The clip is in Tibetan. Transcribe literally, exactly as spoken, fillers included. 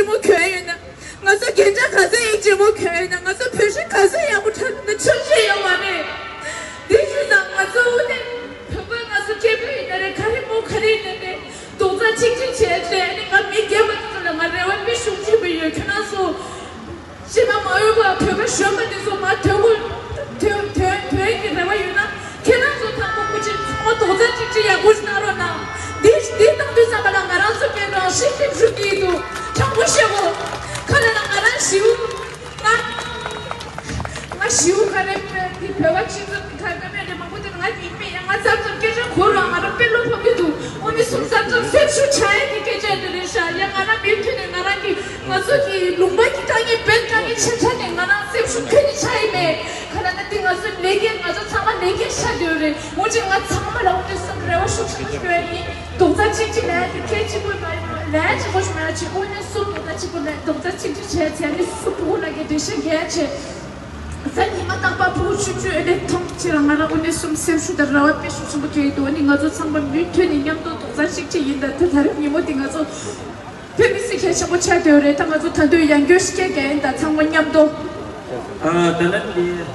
མོ་གྱོན་ཡོད་ན། ང་ཚོ་རྒྱན་ཆ་ག་ཚོད་ཡིན་ཆེན་མོ་གྱོན་ཡོད་ན། ང་ཚོ་བོད་ཧྲི་ག་ཚོད་ཡག་པོ་འཁྲབ་ཡོད་ན། འཁྲབ་ཤེས་ཡོད་མ་རེད། དེ་བཞིན་ད་ང་ཚོ་དབུ་ནས་བོད་པ་ང་ཚོ་སྐྱེས་བུ་ཡིན་ན་རེད། ག་རེ་མོ་ག་རེ་ཡིན་ན་རེད། རྡོག་རྩ་གཅིག་སྒྲིལ་བྱས་ཏེ་ནི་ང་མི་སྒེར་པ་དེ་ཚོ་ལ་ང་རེ་བ་དཔེ་ཤུགས་ཆེན་པོ་ཡོད། ཁྱོད་རང་ཚོ་ཕྱི་ནང་མ་འོས་པ་བོད་པ་གཞོན་པ་དེ་ཚོ་མར་ཐོན་དགོས། ཐོན་ཐོན་ཐོན་གྱི་རེ་བ་ཡོད་ན། ཁྱེད་རང་ཚོ་དང་པོ་སྐུ་མཁྱེན་ཚང་མ་རྡོག་རྩ་གཅིག་སྒྲིལ་ཡག་པོ་ཞིག་གནང་རོགས་གནང་། འདི་འདི་གནང་དུས་ཙམ་པ་ལ་ང་རང་ཚོ་སྐད་གྲགས་ཤིག་ཤིག་ཞུ་གི་འདུག་དྲང་པོ་བཤད་གོ། ཁ་ལ་ལ་ང་རང་ཞིའུ་ང་ང་ཞིའུ་ག་རེ་འདི་བོད་པ་སྤྱི་ཚོགས་ཀྱི་ཁ་ཁ་མེད་དེ་མང་པོ་དེ་ང་ཡིན་མིན་ཡང་ང་ཙམ་ཙམ་སྐད་ཆ་གོ་རོགས། ང་རང་དཔེ་བློ་ཕམ་གྱི་འདུག་དངོས་གནས་གསུམ་ཙམ་ཙམ་སེམས་ཤུགས་ཆག་ཡ་གི་སྐད་ཆ་འདི་རེད་ཤག་ཡང་ང་རང་མུ་མཐུད་ནས་ང་རང་གི་ང་ཚོ་གི་ལུང་པ་གི་དཀའ་ངལ་དཔེ་དཀའ་ངལ་ཆེ་ཆ་ནས་ང་རང་སེམས་ཤུགས་ཁྱོན་ནས་ཆག་ཡི་མེད། ག་རེ་ན་འདི་ང་ཚོ་ལས་འགན་ང་ཚོ་ཚང་མ་ལས་འགན་ཆགས་བསྡད་ཡོད་རེད། འོན་ཀྱང་ང་ཚང་མ་ལ་འོ་དེ་གསུམ་རེ་བ་ཤུགས་ཆེན་པོ་ཞུ་ཡ་ཡིན། རྡོག་རྩ་གཅིག་སྒྲིལ་ལས་དེ་གལ་ཆེན་པོ་མ་ཡིན་ལས་ཆེན་པོ་ཞིག་མ་ཡིན་ཅིག་དངོས་གནས་གསུམ་རྡོག་རྩ་གཅིག་པོ་ལས་རྡོག་རྩ་གཅིག་སྒྲིལ་བྱས་ཚེ་ནི་སུ་ཕྲུ་གུ་ལ་གི་འགྲེལ་བཤད་རྒྱས་ཆེ། གཟའ་ཉི་མ་རྟག་པར་ཕྲུ་གུ་ཆུང་ཆུང་ཨེ་ནས་མཐོང་ཕྱིར་ང་རང་དངོས་གནས་གསུམ་སེམས་ཤུགས་དང་རེ་བ་དཔེ་ཤུགས་ཆེན་པོ་སྐྱེ་ཡི་འདུག་ཨ་ནི་ང་ཚོ་ཚང་མ་མུ་མཐུད་ནས་མཉམ་དུ་རྡོག་རྩ་གཅིག་སྒྲིལ་ཡིན་ད། ད་ད་རེས་ཉིན་མོ་འདི་ང་ཚོ་དཔེ་མི་སྲིད་གལ་ཆེན་པོ་ཆགས་བསྡད་ཡོད་རེད། ད་ང་ཚོ་ད་དུང་ཡང་བསྐྱར་ཞིག་སྐད་རྒྱག་ཡིན་ད་ཚང་མ་མཉམ་དུ། ཨ་ད་ལན་དེ།